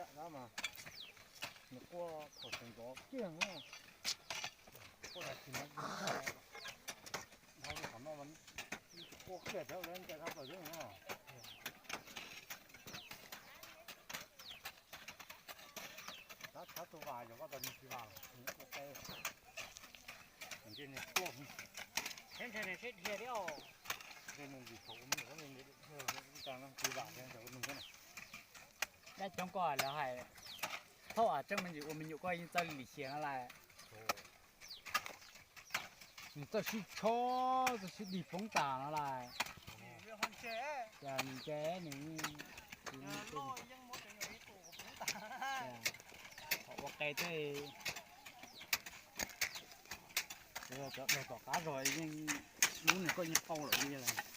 Dab mas nws quaj thaum sawv ntxov kiag na. Quaj dab tsi mas dhau li qhov no mas tsis quaj kiag, rau lawv ncaws dab plaws xwb no. Tab txhab tus vam yog koj tas nws tsis vam, nws quaj qe. Nws quaj, nws ntshai nws siab dhia thiab os. Nws ntxim thaum ua me nyuam, nws tsis vam thiab nws xwb na. Dab coob koj lawv hais, thaum tseeb me ntsis ua me nyuam koj yeej txawj lim hiam no lawm. Nws txawj sib tshob, txawj sib dig poob tas no lawm. Cas nws ntse nws, nws ua qe tej, cov daws tom qab zog yeej, lub nws koj yeej qau lawm li lawm.